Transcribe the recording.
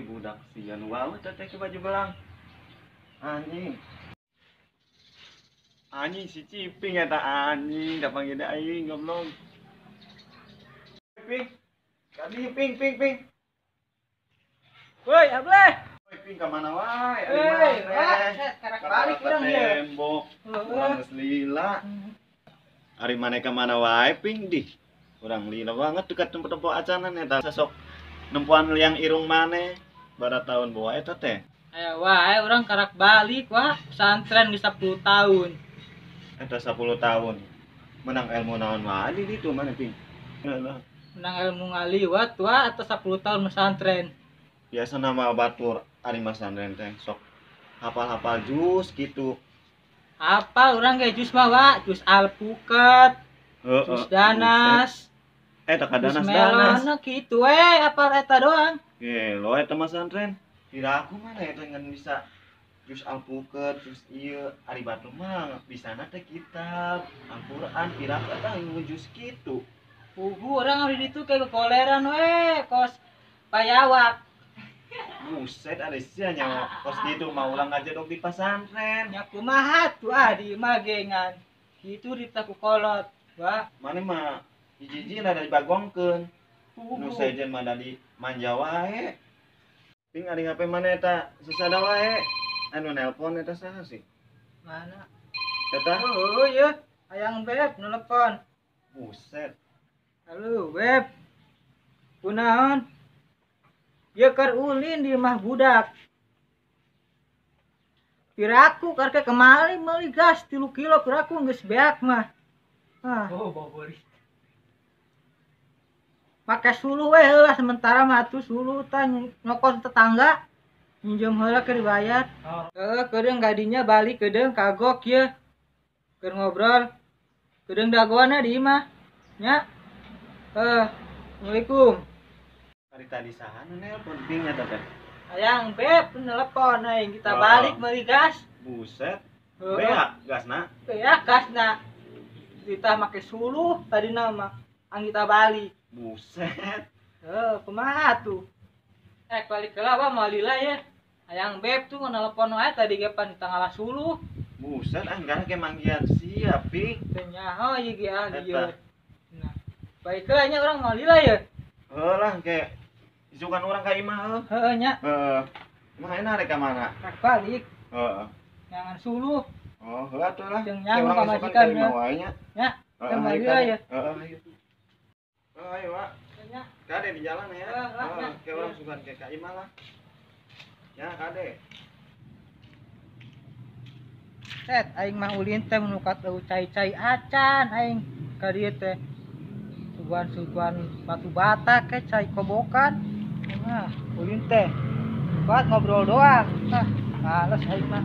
Ari budak sia nu wau teh teh baju belang. Anjing. Anjing si Ciping eta anjing, da panggil aing goblok. Ping. Kadi ping ping ping. Woi, Ableh. Woi, ping ka mana wae? Ari Woi, maneh? Karak balik urang ieu. Tembok. Urang geus lila. Ari maneh ka mana wae ping dih. Urang lila banget dekat tempat-tempat acanan eta sosok nempuan liang irung maneh. Bara tahun bawa eta teh. Aya wae urang karak balik wah, pesantren geus 10 tahun. Eta 10 tahun. Menang ilmu naon wae di ditu maneh ping. Alah. Menang ilmu ngaliwat wah atau 10 tahun pesantren. Biasa nama batur ari masantren teh sok hafal-hafal jus gitu. Hafal urang ge jus mah wa, jus alpukat, Heeh. jus danas, Eta ka jus danas danas. melon gitu we, hafal eta doang. Gelo eta masantren. Kira aku mana eta ngan bisa jus alpukat, jus ieu ari batur mah bisana teh kitab, Al-Qur'an, kira aku eta jus kitu. Pugu urang di ditu kayak koleran we, kos payawak. Buset ada sia nyawa kos gitu mau ulang aja dong di pesantren. Nya kumaha tuh ah di imah ge ngan. Kitu ditaku kolot. Wah, Mana mah hiji-hiji ada dibagongkeun. Nu pugu. sejen mah da di manja wae. Ping ari HP mana eta sesada wae. Anu nelpon eta saha sih? Mana? Eta Oh iya, hayang beb nelpon. buset. Halo, beb. Kunaon? Ieu keur ulin di imah budak. Piraku karek kemali meuli gas 3 kilo piraku geus beak mah. Ah, Oh, bobori. Make suluh we heula sementara mah atuh suluh tah nyokot tetangga. Minjem heula keur dibayar. Oh. Heeh, keudeung gadinya balik keudeung kagok ieu. Keur ngobrol. Keudeung dagoanna di imah. Nya. Assalamualaikum. Ari tadi saha nu nelpon ping eta teh? Hayang beb nelpon aing kita Oh. balik meuli gas. Buset. Heeh. Beak gasna. Beak gasna. Kita make suluh tadi nama ang kita balik. Buset. Heuh, kumaha tuh? Balik heula wah moal lila ya. Hayang beb tuh nelpon wae tadi ge pan kita ngalah suluh. Buset anggar ke manggian sia ping. Teu nyaho ieu ge ah Eta. dieu. Nah, balik heula nya urang moal lila ya. Heuh lah ke isukan urang ka imah heuh. Heuh nya, Heeh. Emang enak rek ka mana? rek balik. Heeh. Nyangan suluh. Oh, heuh atuh lah. Jeung Ke nyangu urang isukan pamajikan ka imah ya. wae nya. Nya, Heeh, teu moal ayo lila kade. ya. Heeh, ayo. Heeh, ayo, Wak. Nya. Kade di jalan ya. Heeh, lah, Heeh, nya. ke urang sukan ke ka imah lah. Ya, kade. Set aing mah ulin teh nu kateu cai-cai acan aing ka dieu teh. Suguhan-suguhan batu bata ke cai kobokan. Nah, ulin teh. Buat ngobrol doang. Nah, males aing mah.